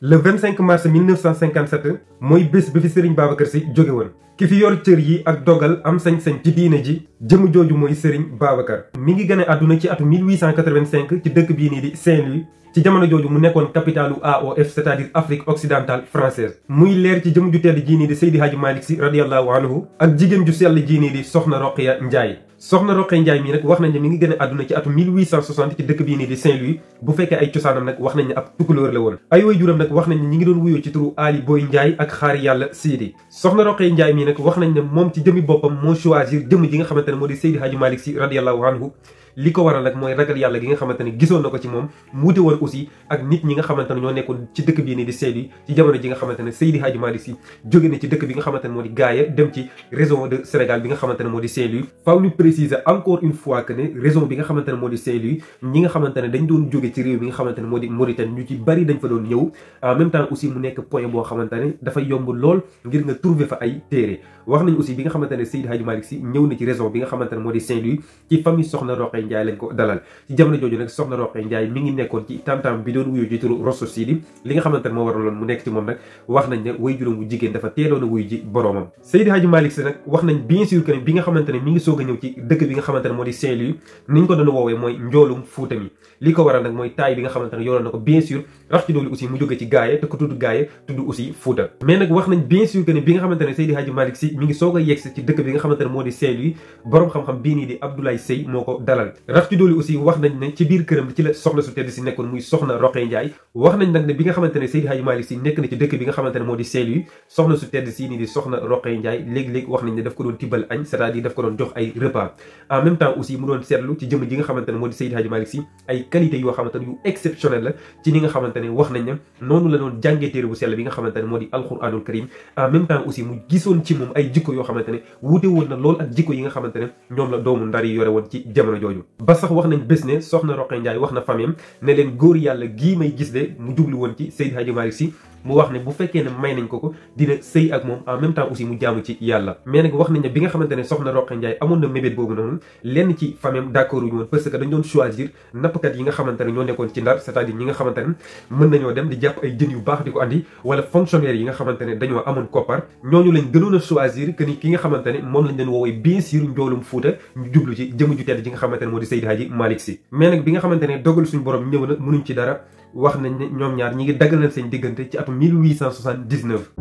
le 25 mars 1957 mooy bés bi fi Serigne Babacar Sy jóge woon ki fi yor cër yi ak dogal am sañ-sañ ci diine ji jëm jooju mooy Serigne Babacar. mi ngi gane àdduna ci atu 1885 ci dëkk bii nii di Saint-Louis. ci jamono jooju mu nekkoon capitalu AOF c'est-à-dire Afrique occidentale française. muy leer ci jëm ju tedd jii nii di Seydi Hadji Malick Sy radiyallahu anhu ak jigéen ju sell jii nii di Soxna Roqaya Ndiaye. Soxna Roqaya Ndiaye mii nag wax nañ ne mi ngi gën a àdduna ci atu 1860 ci dëkk bii nii di Saint-Louis. bu fekkee ay cosaanam nag wax nañ ne ab tukulóor la woon. ay waajuram nag wax nañ ne ñi ngi doon wuyoo ci turu Ali Boy Ndiaye ak Xaari Yàlla Sidi. Soxna Roqaya Ndiaye mii nag wax nañ ne moom ci jëmi boppam moo choisir jëmm ji nga xamante ne moo di Seydi Hadji Malick Sy radiyallahu anhu. li ko waral nag mooy ragal yàlla gi nga xamante ne gisoon na ko ci moom mu wute woon aussi ak nit ñi nga xamante ne ñoo nekkoon ci dëkk bii nii di Saint-Louis ci jamono ji nga xamante ne Seydi Hadji Malick Sy jóge na ci dëkk bi nga xamante ne moo di Gaaya dem ci région de Sénégal bi nga xamante ne moo di Saint-Louis. faaw ñu préciser encore une fois que ne région bi nga xamante ne moo di Saint-Louis ñi nga xamante ne dañ doon jóge ci réew bi nga xamante ne moo di Mauritanie ñu ci bari dañ fa doon ñëw en même temps aussi mu nekk point boo xamante ne dafay yomb lool ngir nga trouver fa ay téere. wax nañ aussi bi nga xamante ne Seydi Hadji Malick Sy ñëw na ci région bi nga xamante ne moo di Saint-Louis ci famille Soxna Roqaya Ndiaye lañ ko dalal. ci jamono jooju nag Soxna Roqaya Ndiaye mi ngi nekkoon ci tantam bi doon wuyu ji turu Rosso Sidi li nga xamante ne moo waraloon mu nekk ci moom nag wax nañ ne way juróom bu jigéen dafa teeloon a wuyu ji boroomam. Seydi Hadji Malick Sy nag wax nañ bien sûr que ne bi nga xamante ne mi ngi soog a ñëw ci dëkk bi nga xamante ne moo di Saint-Louis niñ ko doon woowee mooy njoolum Fuuta mi li ko waral nag mooy taay bi nga xamante ne yoroon na ko bien sûr rax ci doolu aussi mu jóge ci Gaaya te ko tudd Gaaya tudd aussi Fuuta. mais nag wax nañ bien sûr que ne bi nga xamante ne Seydi Hadji Malick Sy mi ngi soog a yegsi ci dëkk bi nga xamante ne moo di Saint-Louis borom xam-xam bii nii di Abdoulaye Seye moo ko dalal. rax ci doolu aussi wax nañ ne ci biir këram ci la soxna su tedd si nekkoon muy Soxna Roqaya Ndiaye. wax nañ nag ne bi nga xamante ne Seydi Hadji Malick Sy nekk na ci dëkk bi nga xamante ne moo di Saint-Louis soxna su tedd si nii di Soxna Roqaya Ndiaye léegi-léegi wax nañ ne daf ko doon tibbal añ c'est-à-dire daf ko doon jox ay repas. en même temps aussi mu doon seetlu ci jëm ji nga xamante ne moo di Seydi Hadji Malick Sy ay qualité yoo xamante ne yu exceptionnel la ci ni nga xamante ne wax nañ ne noonu la doon jàngee téere bu sell bi nga xamante ne moo di alquranul karim. en même temps aussi mu gisoon ci moom ay jikko yoo xamante ne wuute woon na lool ak jikko yi nga xamante ne ñoom la doomu ndar yi yore woon ci jamono jooju. ba sax wax nañ bés ne Soxna Roqaya Ndiaye wax na famille ne leen góor yàlla gii may gis de mu jublu woon ci Seydi Hadji Malick Sy mu wax ne bu fekkee ne may nañ ko dina sëy ak moom en même temps aussi mu jaamu ci yàlla. mais nag wax nañ ne bi nga xamante ne Soxna Roqaya Ndiaye amoon na mébét boobu noonu lenn ci famille d'accord wuñu woon parce que dañ doon choisir nappkat yi nga xamante ne ñoo nekkoon ci ndar c'est-à-dire ñi nga xamante ne mën nañoo dem di jàpp ay jën yu baax di ko andi wala fonctionnaires yi nga xamante ne dañoo amoon koppar ñooñu lañ gënoon a choisir que ni ki nga xamante ne moom lañ leen woowee bien sûr njoolum Fuuta ñu jublu ci jëmm ju tedd ji nga xamante ne moo di Seydi Hadji Malick Sy. mais nag bi nga xamante ne dogal suñu borom ñëw na mënuñ ci dara wax nañ ne ñoom ñaar ñi ngi daggalal seen diggante ci atum 1879.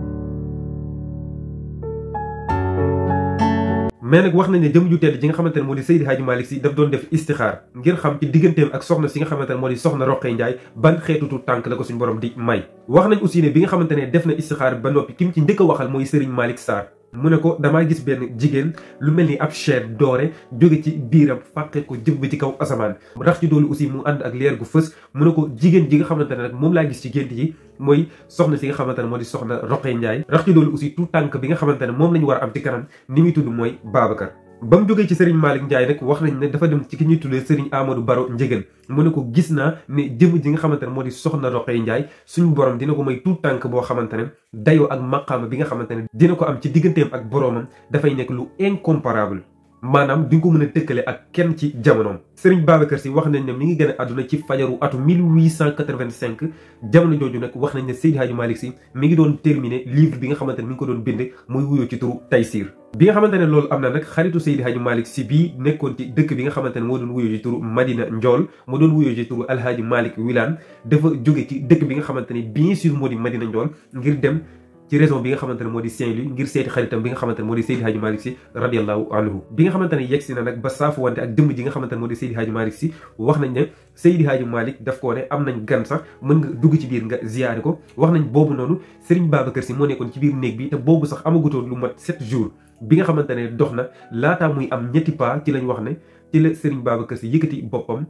mais nag wax nañ ne jëm ju tedd ji nga xamante ne moo di Seydi Hadji Malick Sy daf doon def istixaar ngir xam ci digganteem ak soxna si nga xamante ne moo di Soxna Roqaya Ndiaye ban xeetutu tànk la ko suñu borom di may. wax nañ aussi ne bi nga xamante ne def na istixaar ba noppi ki mu ci njëkk a waxal mooy Serigne Malick Sarr. mu ne ko damaa gis benn jigéen lu mel ni ab chaîne doore jóge ci biiram fàqe ko jëm ci kaw asamaan rax ci doolu aussi mu ànd ak leer gu fës mu ne ko jigéen ji nga xamante ne nag moom laa gis ci gént ji mooy soxna si nga xamante ne moo di Soxna Roqaya Ndiaye. rax ci doolu aussi tout tànk bi nga xamante ne moom la ñu war a am ci kanam ni muy tudd mooy Babacar. ba mu jógee ci Serigne Malick Ndiaye nag wax nañ ne dafa dem ci ki ñuy tuddee Serigne Amadou Baro Njëgën mu ne ko gis naa ne jëm ji nga xamante ne moo di Soxna Roqaya Ndiaye suñu borom dina ko may tout tànk boo xamante ne dayoo ak maqaama bi nga xamante ne dina ko am ci digganteem ak boroomam dafay nekk lu incomparable maanaam di nga ko mën a tëkkale ak kenn ci jamonoom. Serigne Babacar Sy wax nañ ne mi ngi gën a àdduna ci fajaru atu 1885 jamono jooju nag wax nañ ne Seydi Hadji Malick Sy mi ngi doon terminer livre bi nga xamante ne mi ngi ko doon bind muy wuyoo ci turu Taysir. bi nga xamante ne loolu am na nag xaritu Seydi Hadji Malick Sy bii nekkoon ci dëkk bi nga xamante ne moo doon wuyoo ci turu Madina Ndiol mu doon wuyoo ci turu Alhaaji Malick Wilane dafa jóge ci dëkk bi nga xamante ne bien sûr moo di Madina Ndiol ngir dem ci région bi nga xamante ne moo di Saint-Louis ngir seeti xaritam bi nga xamante ne moo di Seydi Hadji Malick Sy radiyallahu anhu. bi nga xamante ne yegsi na nag ba saafu wante ak jëmm ji nga xamante ne moo di Seydi Hadji Malick Sy wax nañ ne Seydi Hadji Malick daf koo ne am nañ gan sax mën nga dugg ci biir nga ziyaare ko. wax nañ boobu noonu Serigne Babacar Sy moo nekkoon ci biir néeg bi te boobu sax amagutoon lu mat 7 jours bi nga xamante ne dox na laataa muy am ñetti pas ci lañ wax ne ci la Serigne Babacar Sy yëkkati boppam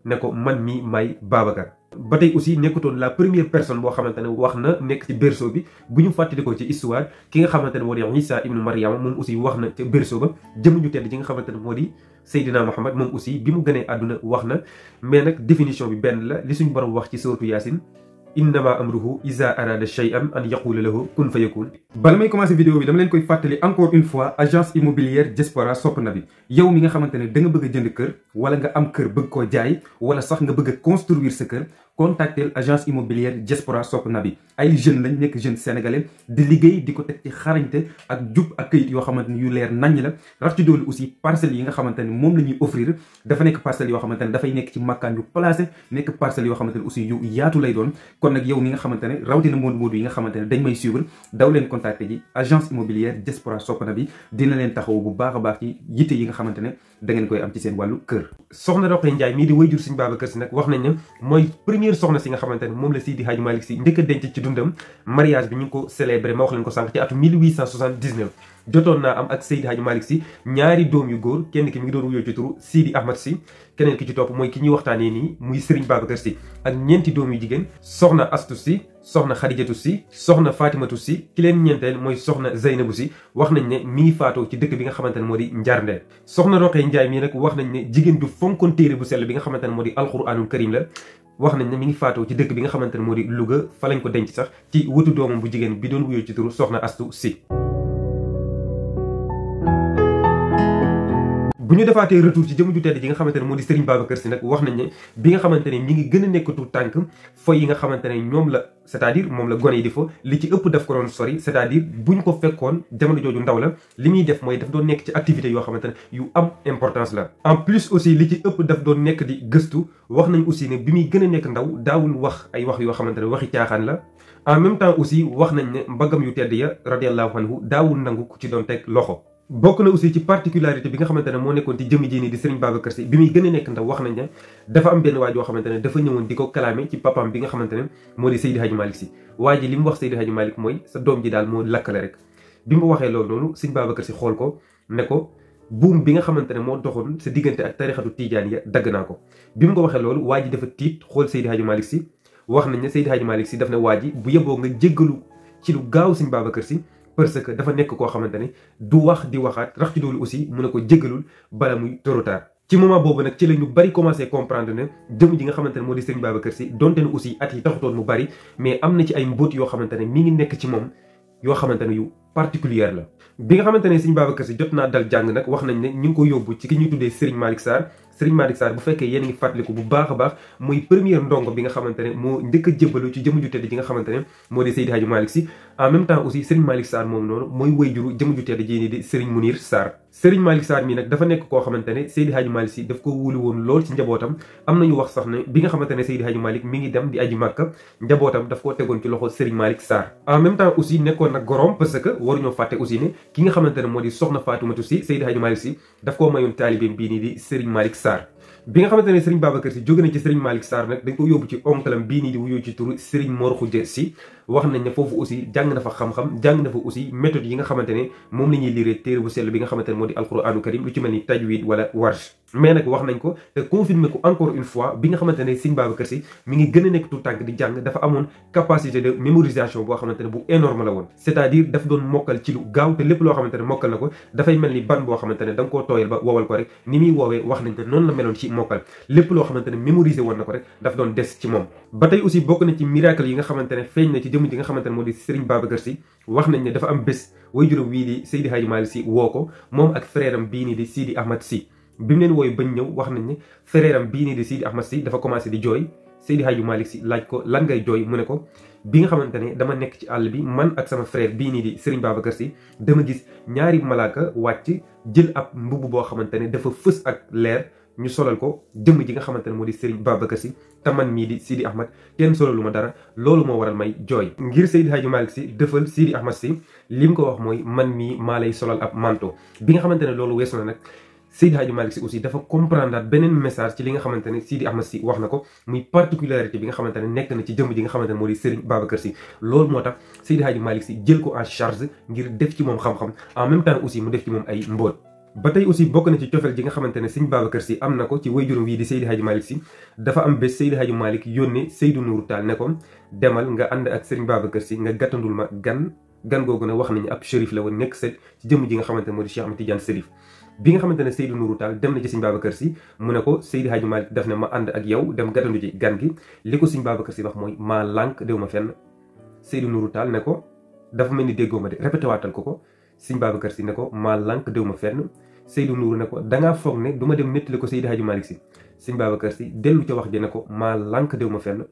ne ko man mii may Babacar. ba tey aussi nekkutoon la première personne boo xamante ne wax na nekk ci berceau bi bu ñu fàttali ko ci histoire ki nga xamante ne moo di Isa ibnu Maryama moom aussi wax na ca berceau ba jëm ju tedd ji nga xamante ne moo di Seydina Muhammad moom aussi bi mu gënee àdduna wax na. mais nag définition bi benn la li suñu borom wax ci sourate Yaasin innama amruhu iza arada shay'an an yaqula lahu kun fayakun. bala may commencer vidéo bi dama leen koy fàttali encore une fois agence immobilière Diaspora Sopp na bi yow mi nga xamante ne da nga bëgg a jënd kër wala nga am kër bëgg koo jaay wala sax nga bëgg a construire sa kër contactel agence immobilière Diaspora Sopp Nabi ay jeunes lañ nekk jeune sénégalais di liggéey di ko teg ci xarañte ak jub ak këyit yoo xamante ni yu leer naññ la. rax ci doolu aussi parcelles yi nga xamante ni moom la ñuy offrir dafa nekk parcelles yoo xamante ne dafay nekk ci makkaan yu placé nekk parcelles yoo xamante ne aussi yu yaatu lay doon. kon nag yow mi nga xamante ne rawatina moodu yi nga xamante ne dañ may suivre daw leen contacter ji agence immobilière Diaspora Sopp Nabi dina leen taxaw bu baax a baax ci yitte yi nga xamante ne da ngeen koy am ci seen wàllu kër. soxna Roqaya Ndiaye mii di wayjur Serigne Babacar Sy nag wax nañ ne mooy première soxna si nga xamante ne moom la Seydi Hadji Malick Sy njëkk a denc ci dundam. mariage bi ñu ngi ko célébré ma wax leen ko sànq ci atu 1879 jotoon naa am ak Seydi Hadji Malick Sy ñaari doom yu góor kenn ki mi ngi doon wuyoo ci turu Sidi Ahmad Sy keneen ki ci topp mooy ki ñuy waxtaanee nii muy Serigne Babacar Sy ak ñeenti doom yu jigéen soxna Astu Sy soxna Xadijatu Sy soxna Fatimatu Sy ki leen ñeenteel mooy soxna Zeynabu Sy wax nañ ne mi ngi faatoo ci dëkk bi nga xamante ne moo di Njarnde. soxna Roqaya Ndiaye mii nag wax nañ ne jigéen du fonkoon téere bu sell bi nga xamante ne moo di alquranul karim la. wax nañ ne mi ngi faatoo ci dëkk bi nga xamante ne moo di Louga fa lañ ko denc sax ci wutu doomam bu jigéen bi doon wuyoo ci turu soxna Astu Sy. bu ñu defaatee retour ci jëmm ju tedd ji nga xamante ne moo di Serigne Babacar Sy nag wax nañ ne bi nga xamante ne ñi ngi gën a nekkatu tànk fo yi nga xamante ne ñoom la c'est-à-dire moom la gone yi di fo li ci ëpp daf ko doon sori c'est-à-dire buñ ko fekkoon jamono jooju ndaw la li muy def mooy daf doon nekk ci activité yoo xamante ne yu am importance la. en plus aussi li ci ëpp daf doon nekk di gëstu wax nañ aussi ne bi muy gën a nekk ndaw daawul wax ay wax yoo xamante ne waxi caaxaan la. en même temps aussi wax nañ ne mbagam yu tedd ya radiyallahu anhu daawul nangu ku ci doon teg loxo. bokk na aussi ci particularité bi nga xamante ne moo nekkoon ci jëmm ji nii di Serigne Babacar Sy bi muy gën a nekk ndaw wax nañ ne dafa am benn waaj yoo xamante ne dafa ñëwoon di ko kalaame ci papaam bi nga xamante ne moo di Seydi Hadji Malick Sy waa ji li mu wax Seydi Hadji Malick mooy sa doom ji daal moo lakkale rek. bi mu waxee loolu noonu Serigne Babacar Sy xool ko ne ko buum bi nga xamante ne moo doxoon sa diggante ak tarixatu Tiijaan ya dagg naa ko. bi mu ko waxee loolu waa ji dafa tiit xool Seydi Hadji Malick Sy wax nañ ne Seydi Hadji Malick Sy daf ne waa ji bu yeboo nga jéggalu ci lu gaaw Serigne Babacar Sy parce que dafa nekk koo xamante ne du wax di waxaat rax ci doolu aussi mu ne ko jéggalul bala muy trop tard. ci moment boobu nag ci la ñu bari commencé comprendre ne jëm ji nga xamante ne moo di Serigne Babacar Sy donte ne aussi at yi taxutoon mu bari mais am na ci ay mbóot yoo xamante ne mi ngi nekk ci moom yoo xamante ne yu particulière la. bi nga xamante ne Serigne Babacar Sy jot naa dal jàng nag wax nañ ne ñu ngi ko yóbbu ci ki ñuy tuddee Serigne Malick Sarr. Serigne Malick Sarr bu fekkee yéen a ngi fàttaliku bu baax a baax mooy première ndongo bi nga xamante ne moo njëkk a jébbalu ci jëmm ju tedd ji nga xamante ne moo di Seydi Hadji Malick Sy en même temps aussi Serigne Malick Sarr moom noonu mooy wayjuru jëmm ju tedd ji nii di Serigne Mounir Sarr. Serigne Malick Sarr mii nag dafa nekk koo xamante ne Seydi Hadji Malick Sy daf ko wóolu woon lool ci njabootam am nañu wax sax ne bi nga xamante ne Seydi Hadji Malick mi ngi dem di aji Màkka njabootam daf koo tegoon ci loxo Serigne Malick Sarr. en même temps aussi nekkoon nag gorom parce que waruñoo fàtte aussi ne ki nga xamante ne moo di soxna Fatoumata Sy Seydi Hadji Malick Sy daf koo mayoon taalibeem bii nii di Serigne Malick Sarr. bi nga xamante ne Serigne Babacar Sy jóge na ci Serigne Malick Sarr nag dañ ko yóbbu ci onkalam bii nii di wuyoo ci turu Serigne Mor Khoudia Sy wax nañ ne foofu aussi jàng na fa xam-xam jàng na fa aussi méthode yi nga xamante ne moom la ñuy lire téere bu sell bi nga xamante ne moo di alquranu karim lu ci mel ni tajwid wala warsh. mais nag wax nañ ko te confirmer ko encore une fois bi nga xamante ne Serigne Babacar Sy mi ngi gën a nekk tout tànk di jàng dafa amoon capacité de mémorisation boo xamante ne bu énorme la woon. c'est-à-dire daf doon mokkal ci lu gaaw te lépp loo xamante ne mokkal na ko dafay mel ni ban boo xamante ne da nga koo tooyal ba wowal ko rek ni muy woowee wax nañ ne noonu la meloon ci mokkal lépp loo xamante ne mémoriser woon na ko rek daf doon des ci moom. ba tey aussi bokk na ci miracle yi nga xamante ne feeñ na ci jëmm ji nga xamante ne moo di Serigne Babacar Sy wax nañ ne dafa am bés waajuram wii di Seydi Hadji Malick Sy woo ko moom ak frère am bii nii di Sidi Ahmad Sy bi mu leen wooyu bañ ñëw wax nañ ne frère am bii nii di Sidi Ahmad Sy dafa commencé di jooy Seydi Hadji Malick Sy laaj ko lan ngay jooy mu ne ko bi nga xamante ne dama nekk ci àll bi man ak sama frère bii nii di Serigne Babacar Sy dama gis ñaari malaaka wàcc jël ab mbubb boo xamante ne dafa fës ak leer ñu solal ko jëmm ji nga xamante ne moo di Serigne Babacar Sy te man mii di Sidi Ahmad kenn solalu ma dara loolu moo waral may jooy ngir Seydi Hadji Malick Sy defal Sidi Ahmad Sy li mu ko wax mooy man mii maa lay solal ab manteau. bi nga xamante ne loolu weesu na nag Seydi Hadji Malick Sy aussi dafa comprendre beneen message ci li nga xamante ne Sidi Ahmad Sy wax na ko muy particularité bi nga xamante ne nekk na ci jëmm ji nga xamante ne moo di Serigne Babacar Sy loolu moo tax Seydi Hadji Malick Sy jël ko en charge ngir def ci moom xam-xam en même temps aussi mu def ci moom ay mbóot. ba tey aussi bokk na ci cofeel ji nga xamante ne Serigne Babacar Sy am na ko ci waajuram wii di Seydi Hadji Malick Sy dafa am bés Seydi Hadji Malick yónnee Seydou Nourou Tall ne ko demal nga ànd ak Serigne Babacar Sy nga gàttandul ma gan googu ne wax nañu ab shérif la woon nekk set ci jëmm ji nga xamante ne moo di Cheikh Ahmed Tidiane Chérif. bi nga xamante ne Seydou Nourou Tall dem na ci Serigne Babacar Sy mu ne ko Seydi Hadji Malick daf ne ma ànd ak yow dem gàttandu ci gan gi li ko Serigne Babacar Sy wax mooy maa lànk déw ma fenn. Seydou Nourou Tall ne ko dafa mel ni déggoo ma de répété waatal ko Serigne Babacar Sy ne ko maa lànk déw ma fenn. Seydou Nourou ne ko dangaa foog ne du ma dem nettali ko Seydi Hadji Malick Sy Serigne Babacar Sy dellu ca wax ji ne ko maa lànk déw ma fenn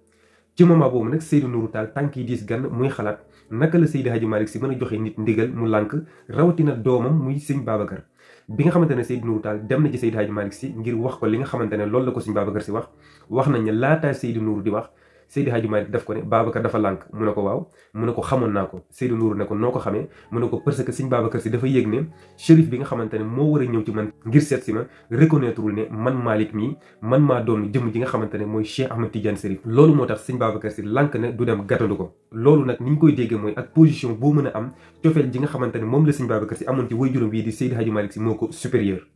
ci moment boobu nag Seydou Nourou Tall tànk yi diis gan muy xalaat naka la Seydi Hadji Malick Sy mën a joxe nit ndigal mu lànk rawatina doomam muy sëñ Babacar. bi nga xamante ne Seydou Nourou Tall dem na ci Seydi Hadji Malick Sy ngir wax ko li nga xamante ne loolu la ko sëñ Babacar Sy wax nañ ne laataa Seydou Nourou di wax Seydi Hadji Malick daf ko ne Babacar dafa lànk mu ne ko waaw mu ne ko xamoon naa ko Seydou Nourou ne ko noo ko xamee mu ne ko parce que sëñ Babacar Sy dafa yëg ne shérif bi nga xamante ne moo war a ñëw ci man ngir seet si ma reconnaître wul ne man Malick mii man maa doon jëm ji nga xamante ne mooy Cheikh Ahmed Tidiane Chérif. loolu moo tax sëñ Babacar Sy lànk ne du dem gàttandu ko loolu nag ni ñu koy déggee mooy ak position boo mën a am cofeel ji nga xamante ne moom la sëñ Babacar Sy amoon ci waajuram bii di Seydi Hadji Malick Sy moo ko supérieur.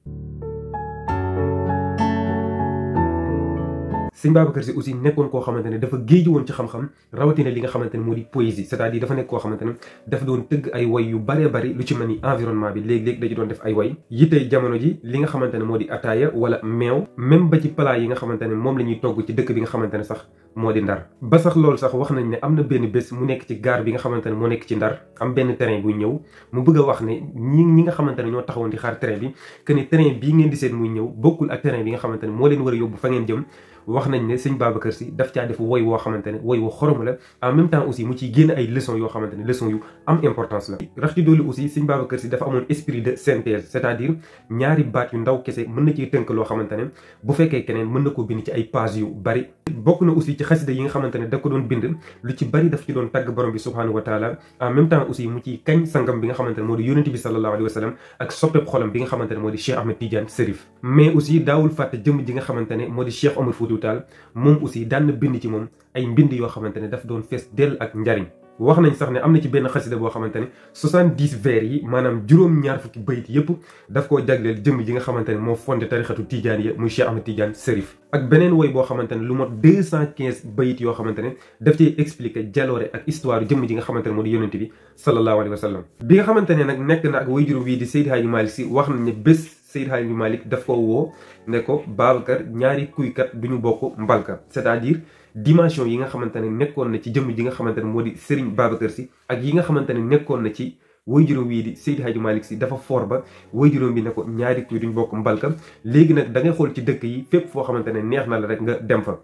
sëñ Babacar Sy aussi nekkoon koo xamante ne dafa géeju woon ci xam-xam rawatina li nga xamante ne moo di poésie c'est-à-dire dafa nekk koo xamante ne dafa doon tëgg ay way yu baree bari lu ci mel ni environnement bi léeg-léeg da ci doon def ay way yitey jamono ji li nga xamante ne moo di ataaya wala meew même ba ci plat yi nga xamante ne moom la ñuy togg ci dëkk bi nga xamante ne sax moo di Ndar. ba sax loolu sax wax nañ ne am na benn bés mu nekk ci gaar bi nga xamante ne moo nekk ci Ndar am benn train buy ñëw mu bëgg a wax ne ñi nga xamante ne ñoo taxawoon di xaar train bi que ne train bii ngeen di seet muy ñëw bokkul ak train bi nga xamante ne moo leen war a yóbbu fa ngeen jëm. wax nañ ne sëñ Babacar Sy daf caa def woy woo xamante ne woy woo xorom la en même temps aussi mu ciy génn ay leçons yoo xamante ne leçons yu am importance la. rax ci dolli aussi sëñ Babacar Sy dafa amoon esprit de synthèse c'est-à-dire ñaari baat yu ndaw kese mën na ciy tënk loo xamante ne bu fekkee keneen mën na koo bind ci ay pages yu bari. bokk na aussi ci xasida yi nga xamante ne da ko doon bind lu ci bari daf ci doon tagg borom bi subhanahu wa taala en même temps aussi mu ciy kañ sangam bi nga xamante ne moo di yonent bi sallallahu alayhi wa sallam ak soppeeb xolam bi nga xamante ne moo di Cheikh Ahmed Tidiane Chérif. mais aussi daawul fàtte jëmm ji nga xamante ne moo di Cheikh Omar Foutiyou Tall moom aussi daan na bind ci moom ay mbind yoo xamante ne daf doon fees dell ak njariñ. wax nañ sax ne am na ci benn xasida boo xamante ne 70 vers yi maanaam juróom-ñaar fukki bayit yëpp daf koo jagleel jëmm ji nga xamante ne moo fondé tarixatu Tijaaniya muy Cheikh Ahmed Tidiane Chérif. ak beneen woy boo xamante ne lu mot 215 bayit yoo xamante ne daf cay expliqué jaloore ak histoire jëmm ji nga xamante ne moo di yonente bi sallallahu alayhi wa sallam. bi nga xamante ne nag nekk na ak way juróom wii di Seydi Hadji Malick Sy wax nañ ne bés Seydi Hadji Malick daf ko woo ne ko Babacar ñaari kuykat duñu bokk mbalka c'est-à-dire dimension yi nga xamante ne nekkoon na ci jëmm ji nga xamante ne moo di Serigne Babacar Sy ak yi nga xamante ne nekkoon na ci waajuram wii di Seydi Hadji Malick Sy dafa foor ba waajuram bi ne ko ñaari kuy duñ bokk mbalka léegi nag da ngay xool ci dëkk yi fépp foo xamante ne neex na la rek nga dem fa.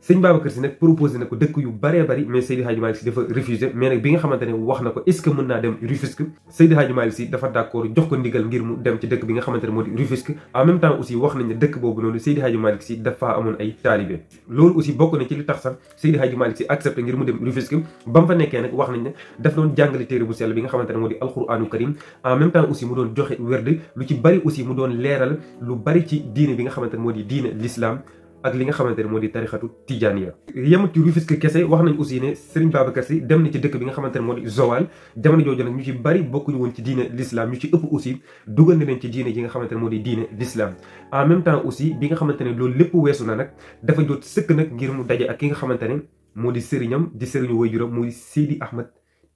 sëñ Babacar Sy nag proposé na ko dëkk yu baree bari mais Seydi Hadji Malick Sy dafa refusé mais nag bi nga xamante ne wax na ko est-ce que mën naa dem Rufisque Seydi Hadji Malick Sy dafa d'accord jox ko ndigal ngir mu dem ci dëkk bi nga xamante ne moo di Rufisque. en même temps aussi wax nañ ne dëkk boobu noonu Seydi Hadji Malick Sy dafa amoon ay taalibe loolu aussi bokk na ci li tax sax Seydi Hadji Malick Sy accepté ngir mu dem Rufisque ba mu fa nekkee nag wax nañ ne daf doon jàngale téere bu sell bi nga xamante ne moo di alquranu karim en même temps aussi mu doon joxe werd lu ci bari aussi mu doon leeral lu bari ci diine bi nga xamante ne moo di diine l'islam ak li nga xamante ne moo di tarixatu Tijaaniya. yemut ci Rufisque kese wax nañ aussi ne Serigne Babacar Sy dem na ci dëkk bi nga xamante ne moo di Joal jamono jooju nag ñu ci bari bokkuñu woon ci diine l'islam ñu ci ëpp aussi dugal na leen ci diine ji nga xamante ne moo di diine l'islam. en même temps aussi bi nga xamante ne loolu lépp weesu na nag dafa jot sëkk nag ngir mu daje ak ki nga xamante ne moo di sëriñam di sëriñu waajuram muy Seydi Ahmed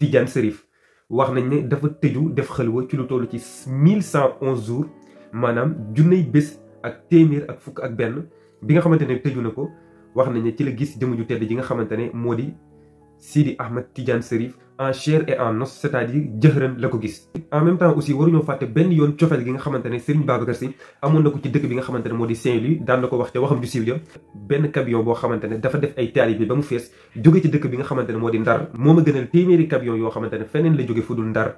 Tidiane Chérif. wax nañ ne dafa tëju def xalwa ci lu toll ci 1111 jours maanaam junney bés ak téeméer ak fukk ak benn. bi nga xamante ne tëju na ko wax nañ ne ci la gis jëmm ju tedd ji nga xamante ne moo di Seydi Ahmed Tidiane Chérif en chair et en os c'est-à-dire jëxëran la ko gis. en même temps aussi waruñoo fàtte benn yoon cofeel gi nga xamante ne Serigne Babacar Sy amoon na ko ci dëkk bi nga xamante ne moo di Saint-Louis daan na ko wax te waxam ju siiw ja benn camion boo xamante ne dafa def ay taalibe ba mu fees jóge ci dëkk bi nga xamante ne moo di Ndar moo ma gënal téeméeri camion yoo xamante ne feneen la jóge fu dul Ndar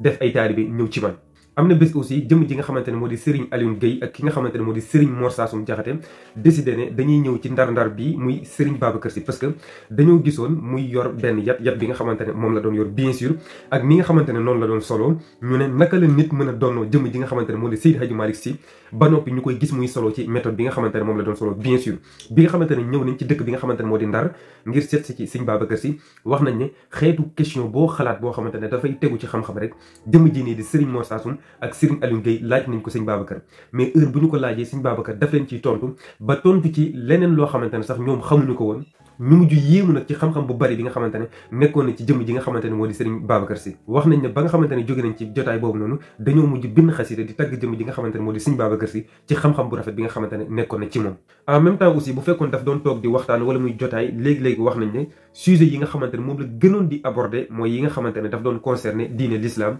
def ay taalibe ñëw ci man. am na bés aussi jëm ji nga xamante ne moo di Serigne Alioune Gueye ak ki nga xamante ne moo di Serigne Mor Sassoum Diakhaté décidé ne dañuy ñëw ci ndar-ndar bii muy Serigne Babacar Sy parce que dañoo gisoon muy yor benn yat bi nga xamante ne moom la doon yor bien sûr ak ni nga xamante ne noonu la doon solo ñu ne naka la nit mën a doonoo jëm ji nga xamante ne moo di Seydi Hadji Malick Sy ba noppi ñu koy gis muy solo ci méthode bi nga xamante ne moom la doon solo bien sûr bi nga xamante ne ñëw nañ ci dëkk bi nga xamante ne moo di Ndar ngir seet si ci Serigne Babacar Sy wax nañ ne xeetu question boo xalaat boo xamante ne dafay tegu ci xam-xam rek jëm ji nii di Serigne Mor Sassoum ak Serigne Alioune Gueye laaj nañ ko sëñ Babacar mais heure bu ñu ko laajee sëñ Babacar daf leen ciy tontu ba tontu ci leneen loo xamante ne sax ñoom xamuñu ko woon ñu mujj yéemu nag ci xam-xam bu bari bi nga xamante ne nekkoon na ci jëmm ji nga xamante ne moo di Serigne Babacar Sy wax nañ ne ba nga xamante ne jóge nañ ci jotaay boobu noonu dañoo mujj bind xasida di tagg jëmm ji nga xamante ne moo di Serigne Babacar Sy ci xam-xam bu rafet bi nga xamante ne nekkoon na ci moom. en même temps aussi bu fekkoon daf doon toog di waxtaan wala muy jotaay léegi-léegi wax nañ ne sujet yi nga xamante ne moom la gënoon di aborder mooy yi nga xamante ne daf doon concerner diine l'islam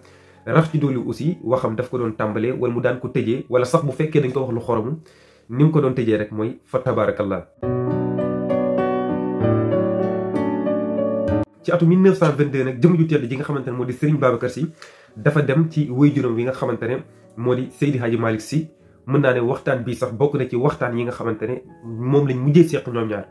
rax ci doolu aussi waxam daf ko doon tàmbalee wala mu daan ko tëjee wala sax bu fekkee dañ ko wax lu xoromu ni mu ko doon tëjee rek mooy fa tabarakallah ci atu 1922 nag jëm ju tedd ji nga xamante ne moo di Serigne Babacar Sy dafa dem ci waajuram wi nga xamante ne moo di Seydi Hadji Malick Sy. mën naa ne waxtaan bii sax bokk na ci waxtaan yi nga xamante ne moom lañ mujjee seq ñoom ñaar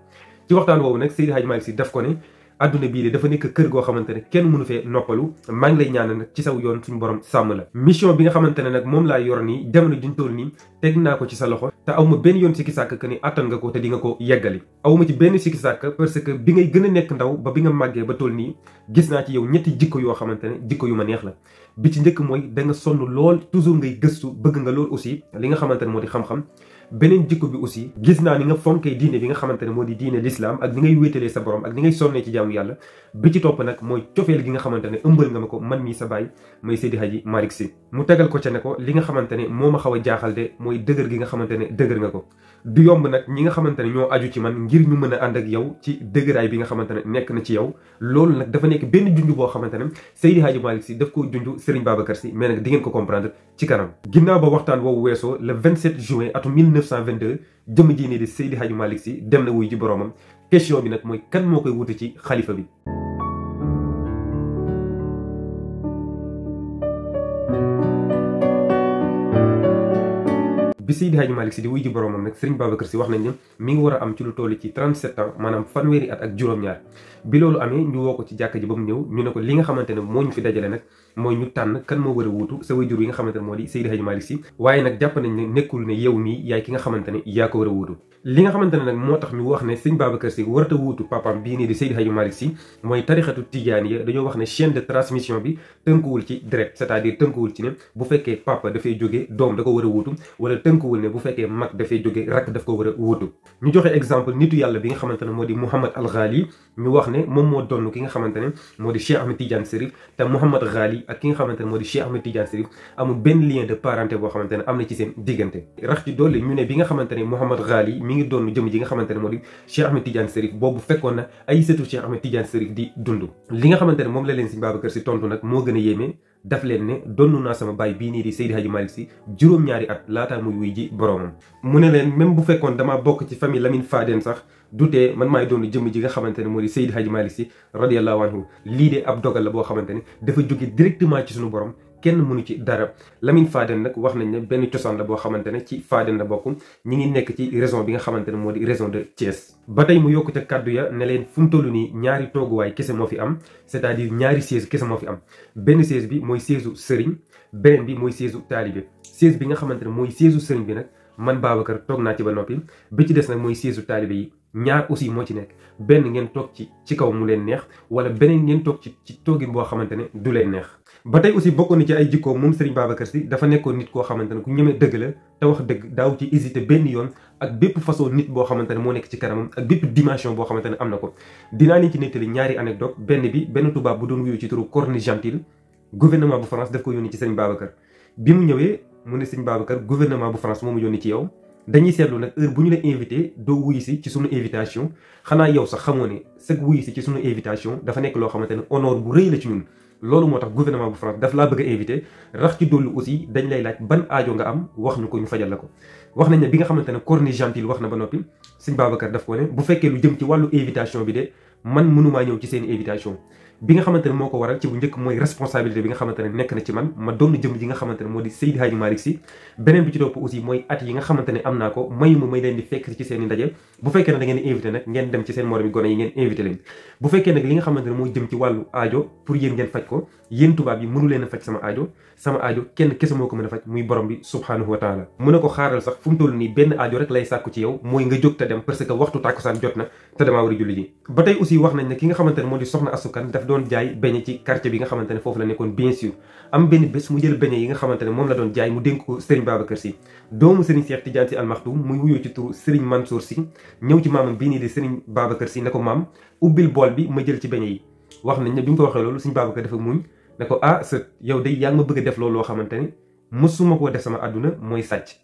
ci waxtaan woowu nag Seydi Hadji Malick Sy daf ko ne adduna bii de dafa nekk kër goo xamante ne kenn mënu fee noppalu maa ngi lay ñaanal nag ci saw yoon suñu borom sàmm la mission bi nga xamante ne nag moom laa yor nii jamono juñ toll nii teg naa ko ci sa loxo te aw ma benn yoon sikki sàkk que ni attan nga ko te di nga ko yeggali aw ma ci benn sikki sàkk parce que bi ngay gën a nekk ndaw ba bi nga màggee ba toll nii gis naa ci yow ñetti jikko yoo xamante ne jikko yu ma neex la bi ci njëkk mooy da nga sonn lool toujours ngay gëstu bëgg nga lool aussi li nga xamante ne moo di xam-xam beneen jikko bi aussi gis naa ni nga fonkee diine bi nga xamante ne moo di diine l'islam ak ni ngay wéetalee sa borom ak ni ngay sonnee ci jaamu yàlla bi ci topp nag mooy cofeel gi nga xamante ne ëmbal nga ma ko man mii sa baay may Seydi Hadji Malick Sy mu tegal ko ca ne ko li nga xamante ne moo ma xaw a jaaxal de mooy dëgër gi nga xamante ne dëgër nga ko du yomb nag ñi nga xamante ne ñoo aju ci man ngir ñu mën a ànd ak yow ci dëgëraay bi nga xamante ne nekk na ci yow loolu nag dafa nekk benn junj boo xamante ne Seydi Hadji Malick Sy daf ko junj Serigne Babacar Sy mais nag di ngeen ko comprendre ci kanam ginnaaw ba waxtaan woowu weesoo le 27 juin atum 1922 jëm ji nii di Seydi Hadji Malick Sy dem na wuy ji boroomam question bi nag mooy kan moo koy wuute ci xalifa bi bi Seydi Hadji Malick Sy di wuy ji boroomam nag Serigne Babacar Sy wax nañ ne mi ngi war a am ci lu toll ci 37 ans maanaam fanweeri at ak juróom-ñaar bi loolu amee ñu woo ko ci jàkk ji ba mu ñëw ñu ne ko li nga xamante ne moo ñu fi dajale nag mooy ñu tànn kan moo war a wuutu sa waajur yi nga xamante ne moo di Seydi Hadji Malick Sy waaye nag jàpp nañ ne nekkul ne yow mii yaay ki nga xamante ne yaa ko war a wuutu li nga xamante ne nag moo tax ñu wax ne Serigne Babacar Sy warata wuutu papaam bii nii di Seydi Hadji Malick Sy mooy tarixatu tijaaniya dañoo wax ne chaîne de transmission bi tënkuwul ci direct c'est-à-dire tënkuwul ci ne bu fekkee papa dafay jóge doom da ko war a wuutu wala tënkuwul ne bu fekkee mag dafay jóge rakk daf ko war a wuutu ñu joxe exemple nitu yàlla bi nga xamante ne moo di Mouhamad Al Ghali ñu wax ne moom moo donn ki nga xamante ne moo di Cheikh Ahmed Tidiane Serif te Mouhamad Ghali ak ki nga xamante ne moo di Cheikh Ahmed Tidiane Serif amul benn lien de parenté boo xamante ne am na ci seen diggante rax ci dolli ñu ne bi nga xamante ne Mouhamad Ghali mi ngi doon jëm ji nga xamante ne moo di Cheikh Ahmed Tidiane Serif boobu fekkoon na ay sëtu Cheikh Ahmed Tidiane Serif di dund li nga xamante ne moom la leen Serigne Babacar Sy tontu nag moo gën a yéeme daf leen ne donnu naa sama baay bii nii di Seydi Hadji Malick Sy juróom-ñaari at laataa muy wuy ji boroomam mu ne leen même bu fekkoon damaa bokk ci famille Lamine Fadène sax du tee man maay doon jëmm ji nga xamante ne moo di Seydi Hadji Malick Sy radiyallahu anhu lii de ab dogal la boo xamante ne dafa jóge directement ci suñu borom kenn mënu ci dara Lamine Fadène nag wax nañ ne benn cosaan la boo xamante ne ci Fadène la bokk ñi ngi nekk ci région bi nga xamante ne moo di région de Thiès ba tey mu yokku ca kàddu ya ne leen fu mu toll nii ñaari tooguwaay kese moo fi am c'est-à-dire ñaari siège kese moo fi am benn siège bi mooy siège u sëriñ beneen bi mooy siège u taalibe siège bi nga xamante ne mooy siège u sëriñ bi nag man Babacar toog naa ci ba noppi bi ci des nag mooy siège u taalibe yi ñaar aussi moo ci nekk benn ngeen toog ci kaw mu leen neex wala beneen ngeen toog ci toogin boo xamante ne du leen neex ba tey aussi bokkoon na ci ay jikkoo moom Serigne Babacar Sy dafa nekkoon nit koo xamante ne ku ñeme dëgg la te wax dëgg daaw ci hésité benn yoon ak bépp façon nit boo xamante ne moo nekk ci kanamam ak bépp dimension boo xamante ne am na ko dinaa leen ci nettali ñaari anecdote benn tubaab bu doon wuyu ci turu Corne Gentil gouvernement bu France daf ko yónni ci Serigne Babacar bi mu ñëwee mu ne Serigne Babacar gouvernement bu France moo mu yónni ci yow dañuy seetlu nag heure bu ñu la invité doo wuyu si ci sunu invitation xanaa yow sax xamoo ne sag wuyu si ci sunu invitation dafa nekk loo xamante ne honneur bu rëy la ci ñun loolu moo tax gouvernement bu France daf laa bëgg a invité rax ci dollu aussi dañ lay laaj ban aajo nga am wax ñu ko ñu fajal la ko wax nañ ne bi nga xamante ne Corne Gentil wax na ba noppi Serigne Babacar daf ko ne bu fekkee lu jëm ci wàllu invitation bi de man mënumaa ñëw ci seen invitation bi nga xamante ne moo ko waral ci bu njëkk mooy responsabilité bi nga xamante ne nekk na ci man ma doon jëm ji nga xamante ne moo di Seydi Hadji Malick Sy beneen bi ci topp aussi mooy at yi nga xamante ne am naa ko mayuma may leen di fekk ci seen i ndaje bu fekkee ne da ngeen invité nag ngeen dem ci seen moromi gone yi ngeen invité leen bu fekkee nag li nga xamante ne mooy jëm ci wàllu aajo pour yéen ngeen faj ko yéen tubaab yi mënu leen a faj sama aajo kenn kese moo ko mën a faj muy borom bi subhanahu wa taala mu ne ko xaaral sax fu mu toll nii benn aajo rek lay sàkku ci yow mooy nga jóg te dem parce que waxtu tàkkusaan jot na te damaa war a julli ji ba tey aussi wax nañ ne ki nga xamante ne moo di soxna asukan daf doon jaay beñe ci quartier bi nga xamante ne foofu la nekkoon bien sûr am benn bés mu jël beñe yi nga xamante ne moom la doon jaay mu dénk ko Serigne Babacar Sy doomu Serigne Cheikh Tidiane Sy Al Maktoum muy wuyoo ci turu Serigne Mansour Sy ñëw ci maamam bii nii di Serigne Babacar Sy ne ko maam ubbil bool bi ma jël ci beñe yi wax nañ ne bi mu ko waxee loolu Serigne Babacar dafa muñ ne ko sët yow day yaa ngi ma bëgg a def loolu loo xamante ne mësuma koo def sama àdduna mooy sàcc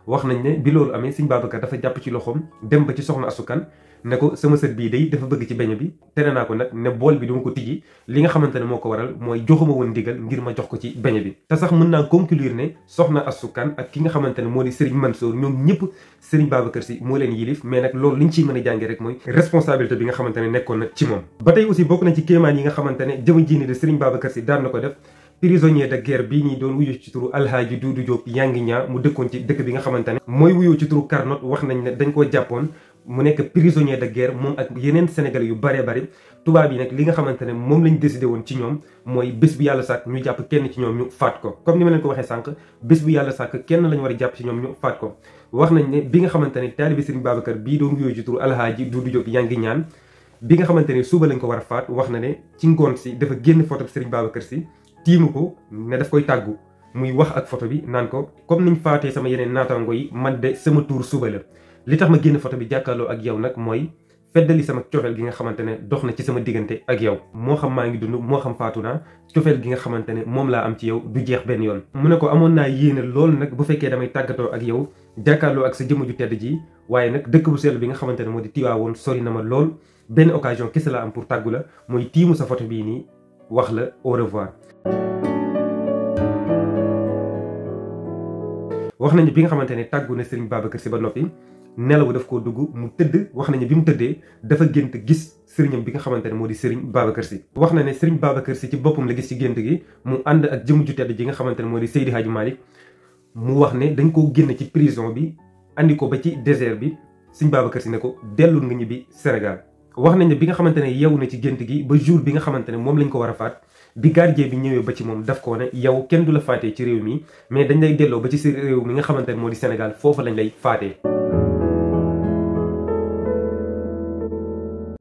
wax nañ ne bi loolu amee Serigne Babacar dafa jàpp ci loxoom dem ba ci soxna asukan ne ko sama sët bii day dafa bëgg ci beñe bi tere naa ko nag ne bool bi duma ko tijji li nga xamante ne moo ko waral mooy joxuma woon ndigal ngir ma jox ko ci beñe bi. te sax mën naa conclure ne soxna Astou Kane ak ki nga xamante ne moo di Serigne Mansour ñoom ñëpp Serigne Babacar Sy moo leen yilif mais nag loolu liñ ciy mën a jàngee rek mooy responsabilité bi nga xamante ne nekkoon na ci moom. ba tey aussi bokk na ci kéemaan yi nga xamante ne jëm ji ni de Serigne Babacar Sy daan na ko def prisonnier de guerre bii ñi doon wuyu ci turu Alhaaji Doudou Diop Yanguiña mu dëkkoon ci dëkk bi nga xamante ne mooy wuyoo ci turu Carnot wax nañ ne dañ koo jàppoon mu nekk prisonnier de guerre moom ak yeneen sénégalais yu bare bari tubaab yi nag li nga xamante ne moom lañ décidé woon ci ñoom mooy bés bu yàlla sàkk ñu jàpp kenn ci ñoom ñu faat ko. comme ni ma leen ko waxee sànq bés bu yàlla sàkk kenn lañ war a jàpp ci ñoom ñu faat ko. wax nañ ne bi nga xamante ne taalibe Serigne Babacar bii doon wuyoo ci turu Alhaaji Doudou Diop Yanguiña bi nga xamante ne suba lañ ko war a faat wax na ne ci ngoon si dafa génn photo Serigne Babacar Sy tiimu ko ne daf koy tàggu muy wax ak photo bi naan ko comme niñ faatee sama yeneen naataango yi man de sama tuur suba la li tax ma génn photo bi jàkkaarloo ak yow nag mooy feddali sama cofeel gi nga xamante ne dox na ci sama diggante ak yow moo xam maa ngi dund moo xam faatu naa cofeel gi nga xamante ne moom laa am ci yow du jeex benn yoon. mu ne ko amoon naa yéene loolu nag bu fekkee damay tàggatoo ak yow jàkkaarloo ak sa jëmm ju tedd ji waaye nag dëkk bu sell bi nga xamante ne moo di Tiwaawoon sori na ma lool benn occasion kese la am pour tàggu la mooy tiimu sa photo bii nii wax la au revoir. wax nañu bi nga xamante ne tàggu na Serigne Babacar Sy ba noppi nelaw daf koo dugg mu tëdd wax nañu bi mu tëddee dafa gént gis sëriñam bi nga xamante ne moo di Serigne Babacar Sy. wax na ne Serigne Babacar Sy ci boppam la gis ci gént gi mu ànd ak jëmm ju tedd ji nga xamante ne moo di Seydi Hadji Malick mu wax ne dañ koo génn ci prison bi andi ko ba ci désert bi Serigne Babacar Sy ne ko dellul nga ñibbi Sénégal. wax nañ ne bi nga xamante ne yeewu na ci gént gi ba jour bi nga xamante ne moom lañ ko war a faat bi gardien bi ñëwee ba ci moom daf ko ne yow kenn du la faatee ci réew mi mais dañ lay delloo ba ci si réew mi nga xamante ne moo di Sénégal foofu lañ lay faatee.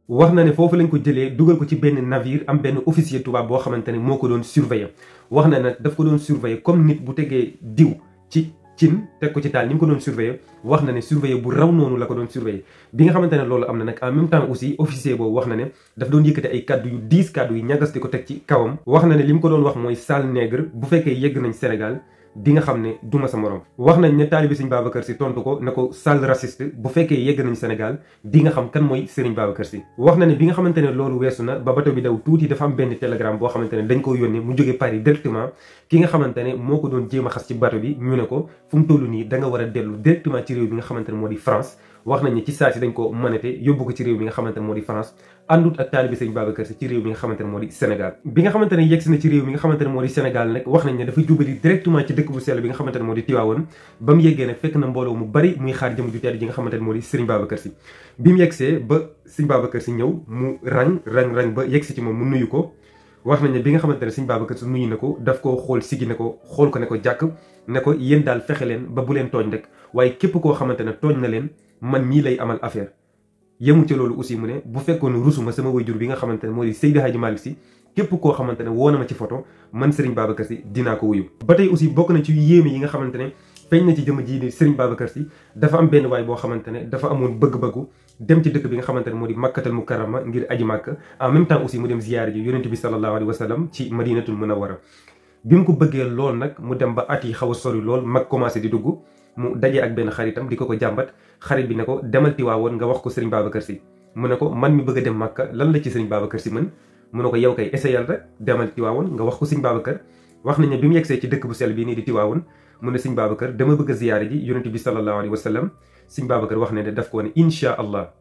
wax na ne foofu lañ ko jëlee dugal ko ci benn navire am benn officier tubaab boo xamante ne moo ko doon surveiller wax na nag daf ko doon surveiller comme nit bu tegee diw ci cin teg ko ci taal ni mu ko doon surveiller wax na ne surveiller bu raw noonu la ko doon surveiller. bi nga xamante ne loolu am na nag en même temps aussi officier boobu wax na ne daf doon yëkkati ay kaddu yu 10 kaddu yu ñagas di ko teg ci kawam. wax na ne li mu ko doon wax mooy sale nègre bu fekkee yegg nañ Sénégal di nga xam ne duma sa morom. wax nañ ne taalibi Serigne Babacar Sy tontu ko ne ko sale raciste bu fekkee yegg nañ Sénégal di nga xam kan mooy Serigne Babacar Sy. wax na ne bi nga xamante ne loolu weesu na ba bato bi daw tuuti dafa am benn télégramme boo xamante ne dañ ko yónnee mu jógee Paris directement ki nga xamante ne moo ko doon jéem a xas ci bato bi ñu ne ko fu mu toll nii da nga war a dellu directement ci réew bi nga xamante ne moo di France. wax nañ ne ci saa si dañ ko manete yóbbu ko ci réew mi nga xamante ne moo di France àndut ak taalibi Serigne Babacar Sy ci réew mi nga xamante ne moo di Sénégal. bi nga xamante ne yegsi na ci réew mi nga xamante ne moo di Sénégal nag wax nañ ne dafa jubali directement ci dëkk bu sell bi nga xamante ne moo di Tiwaawoon ba mu yeggee nag fekk na mbooloo mu bari muy xaar jëm ju tedd ji nga xamante ne moo di Serigne Babacar Sy. bi mu yegsee ba Serigne Babacar Sy ñëw mu rang ba yegsi ci moom mu nuyu ko wax nañ ne bi nga xamante ne Serigne Babacar Sy nuyu na ko daf koo xool sigi ne ko xool ko ne ko jàkk ne ko yéen daal fexe leen ba bu leen tooñ rek waaye képp koo xamante ne tooñ na leen man mii lay amal affaire. yemu ca loolu aussi mu ne bu fekkoon rusuma sama wayjur bi nga xamante ne moo di Seydi Hadji Malick Sy képp koo xamante ne woo na ma ci photo man Serigne Babacar Sy dinaa ko wuyu. ba tey aussi bokk na ci yéeme yi nga xamante ne feeñ na ci jëm ji ni Serigne Babacar Sy dafa am benn waay boo xamante ne dafa amoon bëgg-bëggu dem ci dëkk bi nga xamante ne moo di Makkatal Mukarrama ngir aji Makka en même temps aussi mu dem ziyaar ji yonent bi sallallahu alayhi wa sallam ci Madinatul Munawwara. bi mu ko bëggee lool nag mu dem ba at yi xaw a sori lool mag commencé di dugg mu dajee ak benn xaritam di ko jàmbat xarit bi ne ko demal Tiwaawoon nga wax ko Serigne Babacar Sy. mu ne ko man mi bëgg a dem Makka lan la ci Serigne Babacar Sy mën mu ne ko yow kay essayal rek demal Tiwaawoon nga wax ko Serigne Babacar. wax nañ ne bi mu yegsee ci dëkk bu sell bii nii di Tiwaawoon mu ne Serigne Babacar dama bëgg a ziyaare ji yonent bi sallallahu alayhi wa sallam. Serigne Babacar wax ne daf ko ne incha allah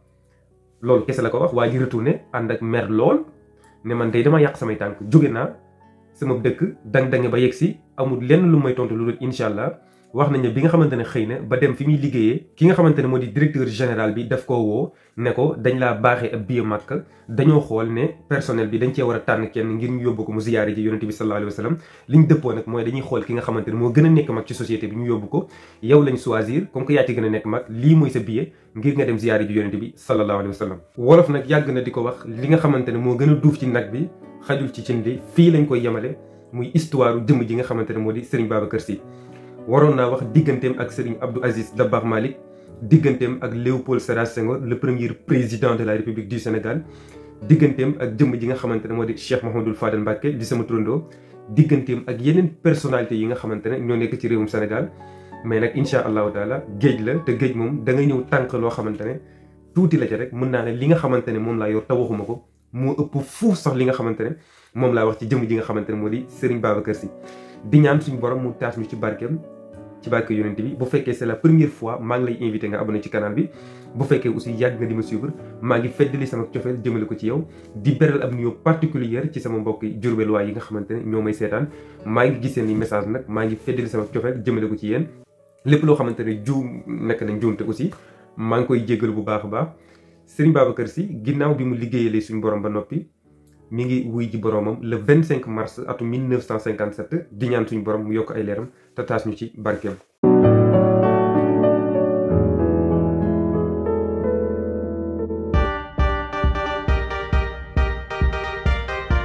loolu kese la ko wax waa ji retourné ànd ak mer lool ne man day dama yàq samay tànk jóge naa sama dëkk dang-dange ba yegsi amul lenn lu may tontu lu dul incha allah. wax nañ ne bi nga xamante ne xëy na ba dem fi muy liggéeyee ki nga xamante ne moo di directeur général bi daf koo woo ne ko dañ laa baaxee ab billet Makka dañoo xool ne personnel bi dañ cee war a tànn kenn ngir ñu yóbbu ko mu ziyaare ji yonente bi sallallahu alayhi wa sallam li ñu dëppoo nag mooy dañuy xool ki nga xamante ne moo gën a nekk mag ci société bi ñu yóbbu ko yow lañ choisir comme que yaa ci gën a nekk mag lii mooy sa billet ngir nga dem ziyaare ji yonente bi sallallahu alayhi wa sallam. wolof nag yàgg na di ko wax li nga xamante ne moo gën a duuf ci nag bi xajul ci cin li fii lañ koy yemale muy histoire jëmm ji nga xamante ne moo di Serigne Babacar Sy. waroon naa wax digganteem ak Serigne Abdou Aziz Dabakh Malick digganteem ak Léopold Sédar Senghor le premier président de la République du Sénégal digganteem ak jëmm ji nga xamante ne moo di Cheikh Mouhamadoul Fadel Mbacké di sama turandoo digganteem ak yeneen personnalité yi nga xamante ne ñoo nekk ci réewum Sénégal mais nag incha allahu taala géej la te géej moom da ngay ñëw tànk loo xamante ne tuuti la ci rek mën naa ne li nga xamante ne moom laa yor te waxuma ko moo ëpp fuuf sax li nga xamante ne moom laa wax ci jëm ji nga xamante ne moo di Serigne Babacar Sy di ñaan suñu borom mu taas ñu ci barkeem ci barke yonent bi. bu fekkee c'est la première fois maa ngi lay invité nga abonné ci canal bi bu fekkee aussi yàgg nga di ma suivre maa ngi feddali sama cofeel jëmale ko ci yow di beral ab nuyoo particulière ci sama mbokki Jurbel yi nga xamante ne ñoo may seetaan maa ngi gisee ni message nag maa ngi feddali sama cofeel jëmale ko ci yéen lépp loo xamante ne juum nekk na njuumte aussi maa ngi koy jéggalu bu baax a baax. Serigne Babacar Sy ginnaaw bi mu liggéeyalee suñu borom ba noppi mi ngi wuy ji boromam le 25 mars atum 1957 di ñaan suñu borom mu yokk ay leeram te taas ñu ci barkeem.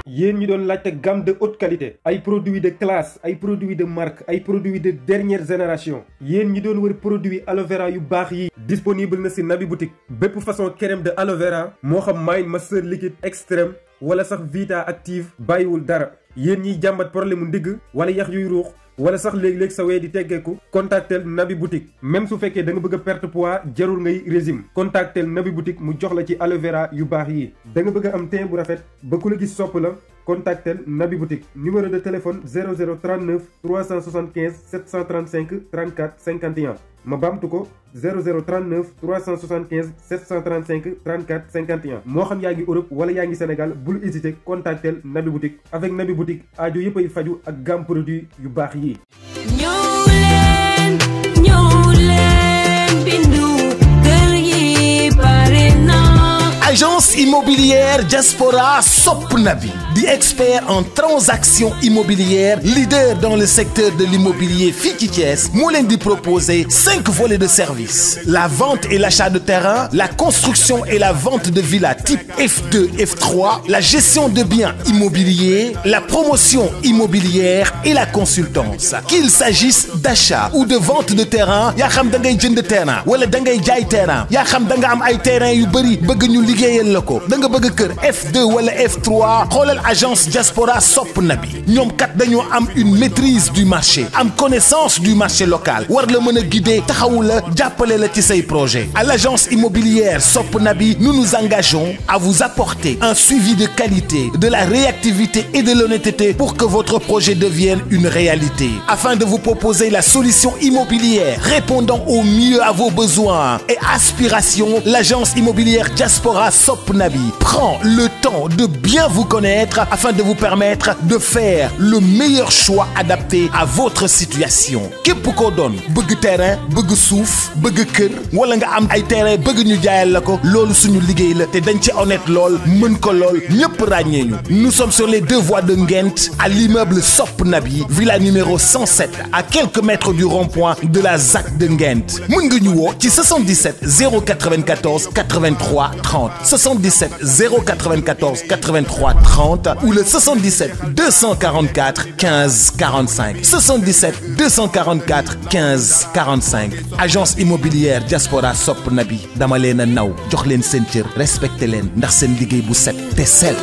yéen ñi doon laajte gamme de haute qualité ay produits de classe ay produits de marque ay produits de dernière génération yéen ñi doon wër produit aloe vera yu baax yi disponible na ci Nabi Boutique bépp façon crème de aloe vera moo xam Mind Master liquide extrême wala sax Vita active bàyyiwul dara yéen ñiy jàmbat problème mu ndigg wala yax yuy ruux wala sax léeg-léeg sa wee di teggeeku contactel Nabi Boutique même su fekkee da nga bëgg a perte poids jarul ngay régime contactel Nabi Boutique mu jox la ci aloe vera yu baax yi da nga bëgg a am teint bu rafet ba ku la gis sopp la contactel Nabi Boutique numéro de téléphone 0039 375 735 34 51 ma baamtu ko 0039 375 735 34 51 moo xam yaa ngi Europe wala yaa ngi Sénégal bul hésiter contactel Nabi Boutique avec Nabi Boutique aajo yëpp ay faju ak gamme produit yu baax yi. Agence immobilière Diaspora Sopp Nabi di expert en transactions immobilières leader dans le secteur de l'immobilier fii ci Thiès moo leen di proposer 5 volets de service la vente et l'achat de terrain la construction et la vente de villas type F2 F3 la gestion de biens immobiliers la promotion immobilière et la consultance qu'il s'agisse d'achat ou de vente de terrain yaa xam da ngay jënd terrain wala da ngay jaay terrain yaa xam da nga am ay terrain yu bëri bëgg ñu liggéeyal la ko da nga bëgg kër F2 wala F3 xoolal agence Diaspora Sopp Nabi ñoom kat dañoo am une maîtrise du marché am connaissance du marché local war la mën a guider taxawu la jàppale la ci say projet à l'agence immobilière Sopp Nabi nous nous engageons à vous apporter un suivi de qualité de la réactivité et de l'honnêteté pour que votre projet devienne une réalité afin de vous proposer la solution immobilière répondant au mieux à vos besoins et aspirations l'agence immobilière Diaspora Sopp Nabi prend le temps de bien vous connaître afin de vous permettre de faire le meilleur choix adapté à votre situation képp koo doon bëgg terrain bëgg suuf bëgg kër wala nga am ay terrain bëgg ñu jaayal la ko loolu suñu liggéey la te dañ ci honnête lool mën ko lool ñëpp ràññee ñu nous sommes sur les 2 voies de Nguent à l'immeuble Sopp Nabi villa numéro 107 à quelques mètres du rond-point de la ZAC de Nguent mën nga ñu woo ci 77 094 83 30 77 094 83 30 ou le 77 244 15 45 77 244 15 45 agence immobilière Diaspora Sopp Nabi dama leen a naw jox leen seen cër respecté leen ndax seen liggéey bu set te sell